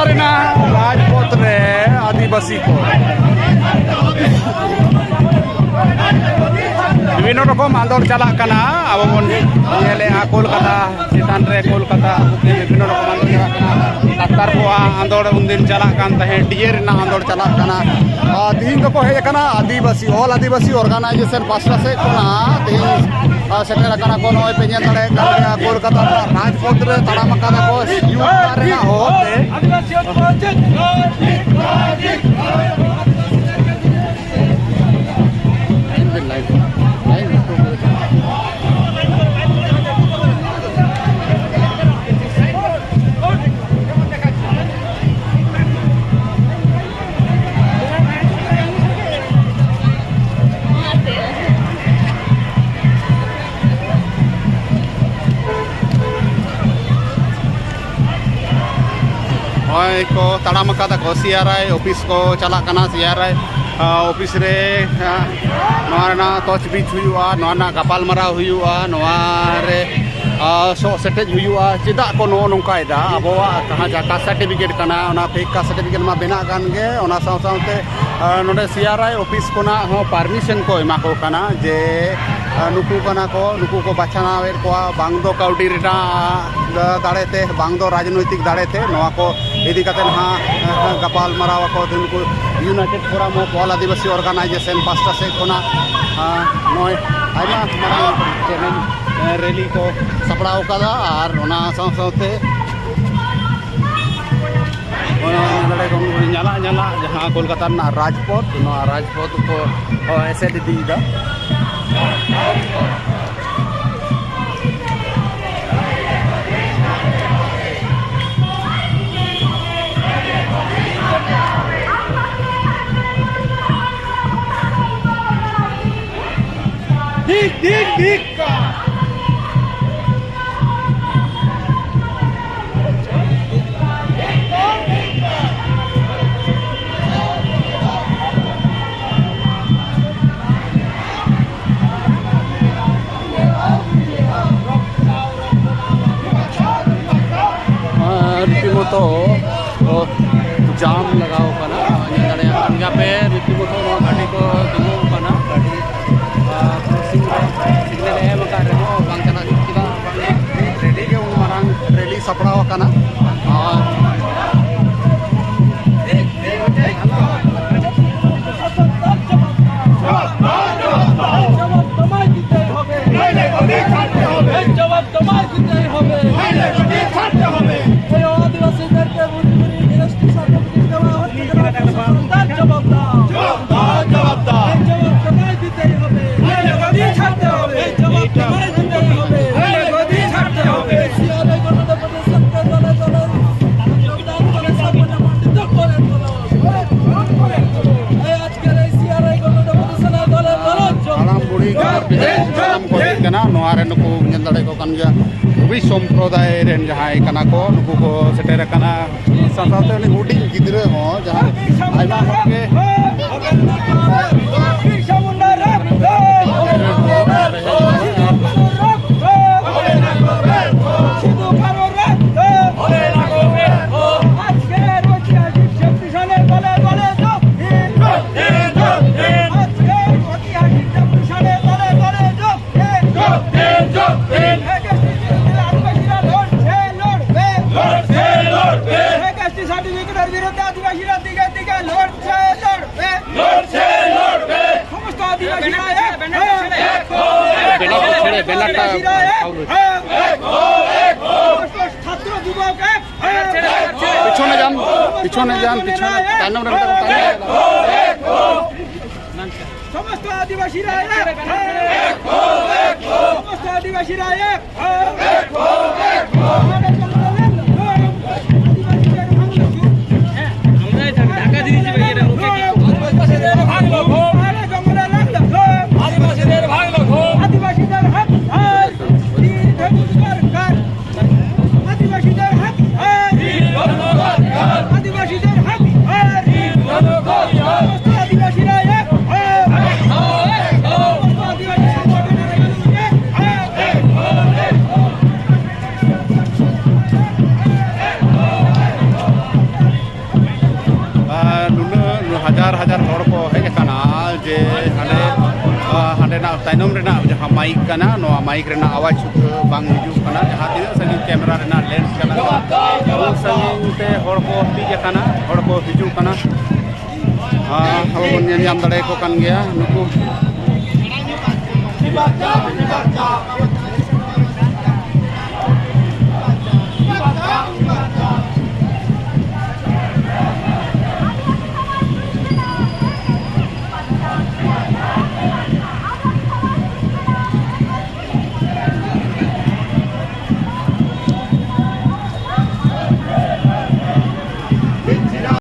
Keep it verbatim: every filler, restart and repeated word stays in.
ᱨᱮᱱᱟᱜ ᱨᱟᱡᱽᱯᱚᱛᱷ ᱨᱮ ᱟᱹᱫᱤᱵᱟᱹᱥᱤ ᱠᱚ ᱵᱤᱵᱷᱤᱱᱱᱚ ᱨᱚᱠᱚᱢ ᱟᱸᱫᱳᱲ ᱪᱟᱞᱟᱜ ᱠᱟᱱᱟ᱾ ᱟᱵᱚ ᱵᱚᱱ ᱧᱮᱞᱮᱜᱼᱟ, ᱠᱳᱞᱠᱟᱛᱟ ᱪᱮᱛᱟᱱ ᱨᱮ, ᱠᱳᱞᱠᱟᱛᱟ ᱵᱤᱵᱷᱤᱱᱱᱚ ᱨᱚᱠᱚᱢ ᱟᱸᱫᱳᱲ ᱪᱟᱞᱟᱜ ᱠᱟᱱᱟ᱾ ᱰᱟᱠᱛᱟᱨ ᱠᱚᱣᱟᱜ ᱟᱸᱫᱳᱲ ᱩᱱᱫᱤᱱ ᱪᱟᱞᱟᱜ ᱠᱟᱱ ᱛᱟᱦᱮᱸᱫ, ᱰᱤ ᱮ ᱨᱮᱱᱟᱜ ᱟᱸᱫᱳᱲ ᱪᱟᱞᱟᱜ ᱠᱟᱱᱟ᱾ ᱟᱨ ᱛᱤᱦᱤᱧ ᱫᱚᱠᱚ ᱦᱮᱡ ᱟᱠᱟᱱᱟ ᱟᱹᱫᱤᱵᱟᱹᱥᱤ, ᱚᱞ ᱟᱹᱫᱤᱵᱟᱹᱥᱤ ᱚᱨᱜᱟᱱᱟᱭᱡᱮᱥᱚᱱ ᱯᱟᱥᱴᱟ ᱥᱮᱫ ᱠᱷᱚᱱᱟᱜ ᱛᱮᱦᱮᱧ, ᱟᱨ ᱥᱮᱴᱮᱨ ᱟᱠᱟᱱᱟ ᱠᱚ᱾ ᱱᱚᱜᱼᱚᱭ ᱯᱮ ᱧᱮᱞ ᱫᱟᱲᱮᱭᱟᱜ ᱠᱟᱱ ᱜᱮᱭᱟ, ᱠᱳᱞᱠᱟᱛᱟ ᱨᱮᱱᱟᱜ ᱨᱟᱡᱽᱯᱚᱛᱷ ᱨᱮ ᱛᱟᱲᱟᱢ ᱟᱠᱟᱫᱟ ᱠᱚ ᱥᱤᱭᱩ ᱨᱮᱱᱟᱜ ᱦᱚᱨ ᱛᱮ᱾ ᱱᱚᱜᱼᱚᱭ ᱠᱚ ᱛᱟᱲᱟᱢ ᱟᱠᱟᱫᱟ ᱠᱚ, ᱥᱤ ᱟᱨ ᱟᱭ ᱚᱯᱷᱤᱥ ᱠᱚ ᱪᱟᱞᱟᱜ ᱠᱟᱱᱟ᱾ ᱥᱤ ᱟᱨ ᱟᱭ, ᱟ, ᱚᱯᱷᱤᱥ ᱨᱮ, ᱟ, ᱱᱚᱣᱟ ᱨᱮᱱᱟᱜ ᱛᱚᱡᱽᱵᱤᱡᱽ ᱦᱩᱭᱩᱜᱼᱟ, ᱱᱚᱣᱟ ᱨᱮᱱᱟᱜ ᱜᱟᱯᱟᱞᱢᱟᱨᱟᱣ ᱦᱩᱭᱩᱜᱼᱟ, ᱱᱚᱣᱟ ᱨᱮ, ᱟ, ᱥᱚᱜ ᱥᱮᱴᱮᱡ ᱦᱩᱭᱩᱜᱼᱟ᱾ ᱪᱮᱫᱟᱜ ᱠᱚ ᱱᱚᱜᱼᱚ ᱱᱚᱝᱠᱟᱭᱮᱫᱟ? ᱟᱵᱚᱣᱟᱜ ᱡᱟᱦᱟᱸ ᱠᱟᱥᱴ ᱥᱟᱨᱴᱤᱯᱷᱤᱠᱮᱴ ᱠᱟᱱᱟ, ᱚᱱᱟ ᱯᱷᱮᱠ ᱠᱟᱥᱴ ᱥᱟᱨᱴᱤᱯᱷᱤᱠᱮᱴ ᱢᱟ ᱵᱮᱱᱟᱜ ᱠᱟᱱ ᱜᱮ, ᱚᱱᱟ ᱥᱟᱶ ᱥᱟᱶᱛᱮ ᱟᱨ ᱱᱚᱰᱮ ᱥᱤ ᱟᱨ ᱟᱭ ᱚᱯᱷᱤᱥ ᱠᱷᱚᱱᱟᱜ ᱦᱚᱸ ᱯᱟᱨᱢᱤᱥᱚᱱ ᱠᱚ ᱮᱢᱟ ᱠᱚ ᱠᱟᱱᱟ ᱡᱮ, ᱟᱨ ᱱᱩᱠᱩ ᱠᱟᱱᱟ ᱠᱚ, ᱱᱩᱠᱩ ᱠᱚ ᱵᱟᱪᱷᱱᱟᱣᱮᱫ ᱠᱚᱣᱟ, ᱵᱟᱝ ᱫᱚ ᱠᱟᱹᱣᱰᱤ ᱨᱮᱱᱟᱜ ᱫᱟᱲᱮ ᱛᱮ, ᱵᱟᱝ ᱫᱚ ᱨᱟᱡᱽᱱᱳᱭᱛᱤᱠ ᱫᱟᱲᱮ ᱛᱮ᱾ ᱱᱚᱣᱟ ᱠᱚ ᱤᱫᱤ ᱠᱟᱛᱮ ᱱᱟᱦᱟᱜ, ᱟᱸ, ᱜᱟᱯᱟᱞ ᱢᱟᱨᱟᱣ ᱟᱠᱚ᱾ ᱱᱩᱠᱩ United forum of all Adivasi organisation ᱯᱟᱥᱴᱟ ᱥᱮᱫ ᱠᱷᱚᱱᱟᱜ, ᱟᱸ, ᱱᱚᱜᱼᱚᱭ ᱟᱭᱢᱟ ᱢᱟᱨᱟᱝ ᱪᱮᱞᱮᱧᱡᱽ, ᱟᱸ, ᱨᱮᱞᱤ ᱠᱚ ᱥᱟᱯᱲᱟᱣ ᱟᱠᱟᱫᱟ᱾ ᱟᱨ ᱚᱱᱟ ᱥᱟᱶ ᱥᱟᱶᱛᱮ ᱚᱱᱟ ᱧᱮᱞ ᱫᱟᱲᱮ ᱠᱚ, ᱧᱟᱞᱟᱜ ᱧᱟᱞᱟᱜ ᱡᱟᱦᱟᱸ ᱠᱳᱞᱠᱟᱛᱟ ᱨᱮᱱᱟᱜ ᱨᱟᱡᱽᱯᱚᱛᱷ, ᱱᱚᱣᱟ ᱨᱟᱡᱽᱯᱚᱛᱷ ᱠᱚ, ᱚ, ᱮᱥᱮᱫ ᱤᱫᱤᱭᱮᱫᱟ᱾ ᱰᱷᱤᱠ, ᱰᱷᱤᱠ, ᱰᱷᱤᱠ᱾ ᱟᱨ ᱨᱤᱛᱤᱢᱚᱛᱚ ᱡᱟᱢ ᱞᱟᱜᱟᱣ ᱠᱟᱱᱟ, ᱧᱮᱞ ᱫᱟᱲᱮᱭᱟᱜ ᱠᱟᱱ ᱜᱮᱭᱟ ᱯᱮ, ᱨᱤᱛᱤᱢᱚᱛᱚ ᱱᱚᱣᱟ ᱜᱟᱹᱰᱤ ᱠᱚ ᱛᱤᱸᱜᱩ ᱠᱟᱱᱟ, ᱜᱟᱹᱰᱤ ᱠᱨᱚᱥᱤᱝ ᱨᱮ ᱥᱤᱜᱽᱱᱮᱞ ᱮ ᱮᱢ ᱟᱠᱟᱫ ᱨᱮᱦᱚᱸ ᱵᱟᱝ ᱪᱟᱞᱟᱜ ᱦᱩᱭᱩᱜ ᱠᱟᱱᱟ᱾ ᱨᱮᱞᱤ ᱜᱮ ᱩᱱ ᱢᱟᱨᱟᱝ ᱨᱮᱞᱤ ᱥᱟᱯᱲᱟᱣ ᱟᱠᱟᱱᱟ᱾ ᱟᱨ জবাব তোমায় দিতেই হবে। এই জবাব তোমায় দিতেই হবে। এই আদিবাসীদেরকে ভুরি ভুরি এসটি সার্টিফিকেট দেওয়া হচ্ছে কেন? তার জবাব দাও। জবাব দাও, জবাব দাও। এই জবাব তোমায় দিতেই হবে। এই জবাব তোমায় দিতেই হবে। এই জবাব তোমায় দিতেই হবে। এই সিআরআই গণতন্ত্র ᱦᱟᱲᱟᱢ ᱵᱩᱲᱦᱤ ᱜᱚᱲᱚ ᱯᱤᱫᱟᱹᱨ ᱥᱟᱱᱟᱢ ᱠᱚ ᱦᱮᱡ ᱠᱟᱱᱟ᱾ ᱱᱚᱣᱟ ᱨᱮ ᱱᱩᱠᱩ ᱧᱮᱞ ᱫᱟᱲᱮ ᱠᱚ ᱠᱟᱱ ᱜᱮᱭᱟ, ᱨᱚᱵᱤ ᱥᱚᱢᱯᱨᱚᱫᱟᱭ ᱨᱮᱱ ᱡᱟᱦᱟᱸᱭ ᱠᱟᱱᱟ ᱠᱚ, ᱱᱩᱠᱩ ᱠᱚ ᱥᱮᱴᱮᱨ ᱟᱠᱟᱱᱟ᱾ ᱥᱟᱶ ᱥᱟᱶᱛᱮ ᱩᱱᱤ ᱦᱩᱰᱤᱧ ᱜᱤᱫᱽᱨᱟᱹ ᱦᱚᱸ, ᱡᱟᱦᱟᱸᱭ ᱟᱭᱢᱟ ᱦᱚᱲ ᱜᱮ সার্টিফিকেটের বিরুদ্ধে আদিবাসীরা দিকে দিকে লড়ছে, লড়বে। লড়ছে, লড়বে। সমস্ত আদিবাসীরা এক হও। ব্যানারটা ছেড়ে, ব্যানারটা আদিবাসীরা এক হও। এক হও, এক হও। সমস্ত ছাত্র যুবক এক হও। পিছনে যান, পিছনে যান, পিছনে। তাণ্ডব নাটক, তাণ্ডব। সমস্ত আদিবাসীরা এক হও। সমস্ত আদিবাসীরা এক হও। আমরাই থাকি, ঢাকা দিয়েছি ভাই, এটা লোকে কি? আদিবাসীদের ভাঙলো ঘুম। আদিবাসীদের ভাঙলো ঘুম। আদিবাসীদের হক চাই। দীর্ঘ সরকার। আদিবাসীদের হক চাই। আদিবাসীদের হক চাই। সমস্ত আদিবাসীরা এক হও। সমস্ত আদিবাসী সংগঠনের এক হও। ᱦᱟᱡᱟᱨ ᱦᱚᱲ ᱠᱚ ᱦᱮᱡ ᱟᱠᱟᱱᱟ ᱡᱮ ᱦᱟᱸᱰᱮ, ᱟ, ᱦᱟᱸᱰᱮᱱᱟᱜ ᱛᱟᱭᱱᱚᱢ ᱨᱮᱱᱟᱜ ᱡᱟᱦᱟᱸ ᱢᱟᱭᱤᱠ ᱠᱟᱱᱟ, ᱱᱚᱣᱟ ᱢᱟᱭᱤᱠ ᱨᱮᱱᱟᱜ ᱟᱣᱟᱡᱽ ᱥᱩᱫᱷᱟᱹ ᱵᱟᱝ ᱦᱤᱡᱩᱜ ᱠᱟᱱᱟ᱾ ᱡᱟᱦᱟᱸ ᱛᱤᱱᱟᱹᱜ ᱥᱟᱺᱜᱤᱧ ᱠᱮᱢᱮᱨᱟ ᱨᱮᱱᱟᱜ ᱞᱮᱱᱥ ᱠᱟᱱᱟ, ᱩᱱ ᱥᱟᱺᱜᱤᱧ ᱛᱮ ᱦᱚᱲ ᱠᱚ ᱦᱟᱹᱯᱤᱫ ᱟᱠᱟᱱᱟ, ᱦᱚᱲ ᱠᱚ ᱦᱤᱡᱩᱜ ᱠᱟᱱᱟ᱾ ᱟ, ᱟᱵᱚ ᱵᱚᱱ ᱧᱮᱞ ᱧᱟᱢ ᱫᱟᱲᱮᱭᱟᱠᱚ ᱠᱟᱱ ᱜᱮᱭᱟ ᱱᱩᱠᱩ᱾